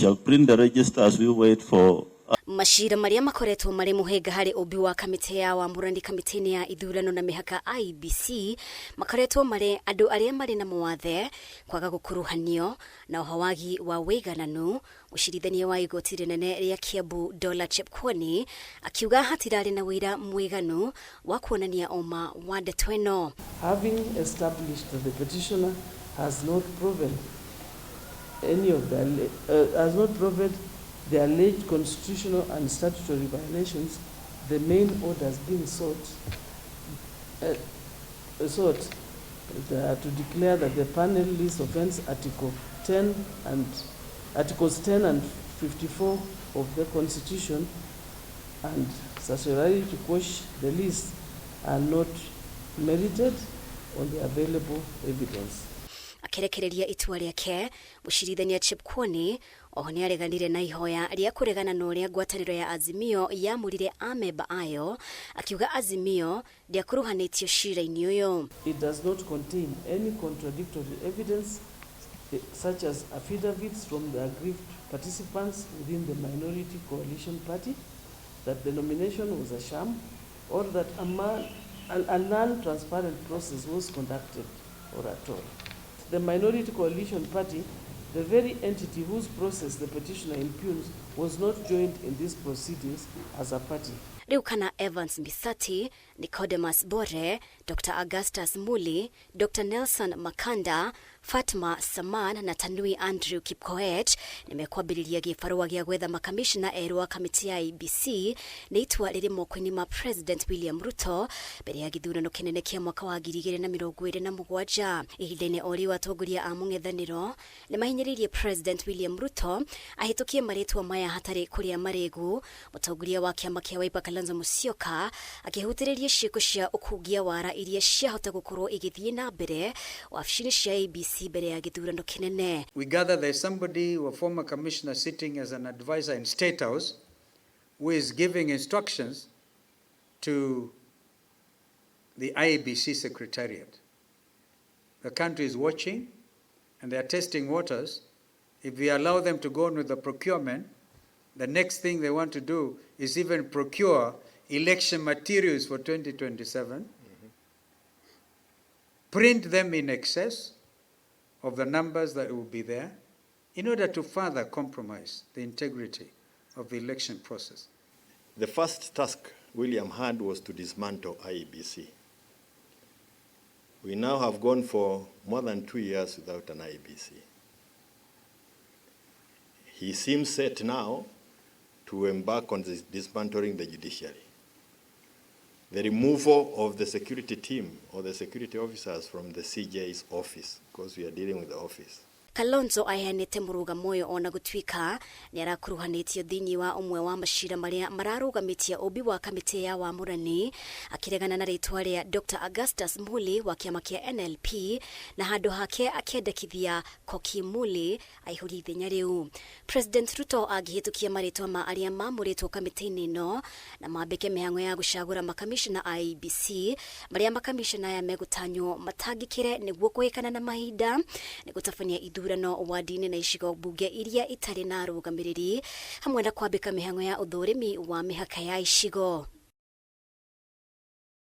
Shall print the register as we wait for Macira marĩa makoretwo marĩ mũhĩnga harĩ ũmbi wa kamĩtĩ ya wamũrani kamĩtĩ-inĩ ya ithurano na mĩhaka IEBC makoretwo marĩ andũ arĩa marĩ na mawathe kwaga gũkuruhanio na oho wagi wa wĩigananu. Mũcirithania wa igoti rĩnene rĩa Kiambu Dola Chepkwony akiuga hatirarĩ na wĩira mũiganu wa kuonania ũma wa ndeto ĩno. Having established that the petitioner has not proven any of the has not proven the alleged constitutional and statutory violations, the main orders being sought to declare that the panel list offends Article 10 and Articles 10 and 54 of the Constitution and certiorari to quash the list are not merited on the available evidence. Akĩrekereria itua rĩake, mũcirithania Chepkwony oho nĩ areganire na ihoya rĩa kũregana na ũrĩa ngwatanĩro ya Azimio yamũrire amemba ayo, akiuga Azimio ndĩakuruhanĩtio cira-inĩ ũyũ. It does not contain any contradictory evidence such as affidavits from the aggrieved participants within the minority coalition party that the nomination was a sham or that a non-transparent process was conducted or at all. The minority coalition party, the very entity whose process the petitioner impugns, was not joined in these proceedings as a party. Rĩu kana Evans Misati, Nicodemus Bore, Dr Augustus Muli, Dr Nelson Makanda, Fatma Saman na Tanui Andrew Kipkoech nĩmekwambĩrĩria gĩbarũa gĩa gwetha makamishna erũ a kamĩtĩ ya IEBC nĩ itua rĩrĩ moko-inĩ ma President William Ruto mbere ya gĩthurano kĩnene kĩa mwaka wa 2027. Ihinda-inĩ o rĩu, atongoria a mũng'ethanĩro nĩ mahinyĩrĩirie President William Ruto ahĩtũkie marĩtwa maya hatarĩ kũrĩa marĩgu. Mũtongoria wa kĩama kĩa Wiper Kalonzo Musyoka akĩhutĩrĩria ciĩko cia ũkungia wara iria ciahota gũkorwo igĩthiĩ na mbere wabici-inĩ cia IEBC mbere ya gĩthurano kĩnene. We gather there's somebody, a former commissioner sitting as an advisor in State House, who is giving instructions to the IEBC Secretariat. The country is watching and they are testing waters. If we allow them to go on with the procurement, the next thing they want to do is even procure election materials for 2027, print them in excess of the numbers that will be there in order to further compromise the integrity of the election process. The first task William had was to dismantle IEBC. We now have gone for more than 2 years without an IEBC. He seems set now to embark on this dismantling the judiciary. The removal of the security team or the security officers from the CJ's office, because we are dealing with the office. Kalonzo aheanĩte mũrũgamo ũyũ ona gũtuĩka nĩ arakuruhanĩtio thĩinĩ wa ũmwe wa macira marĩa mararũgamĩtie ũmbi wa kamĩtĩ ya wamũrani, akĩregana na rĩtwa rĩa Dr Augustus Muli wa kĩama kĩa NLP na handũ hake akĩendekithia Koki Muli aihũrie ithenya rĩu. President Ruto angĩhĩtũkia marĩtwa ma arĩa mamũrĩtwo kamĩtĩ-inĩ ĩno na mambĩke mĩhang'o ya gũcagũra makamishna a IEBC, marĩa makamishna aya megũtanywo matangĩkĩre nĩguo kũhĩkana na mahinda nĩ gũtabania ithurano wadi-inĩ na icigo mbunge iria itarĩ na arũgamĩrĩri, hamwe na kwambĩka mĩhang'o ya ũthũrimi wa mĩhaka ya icigo.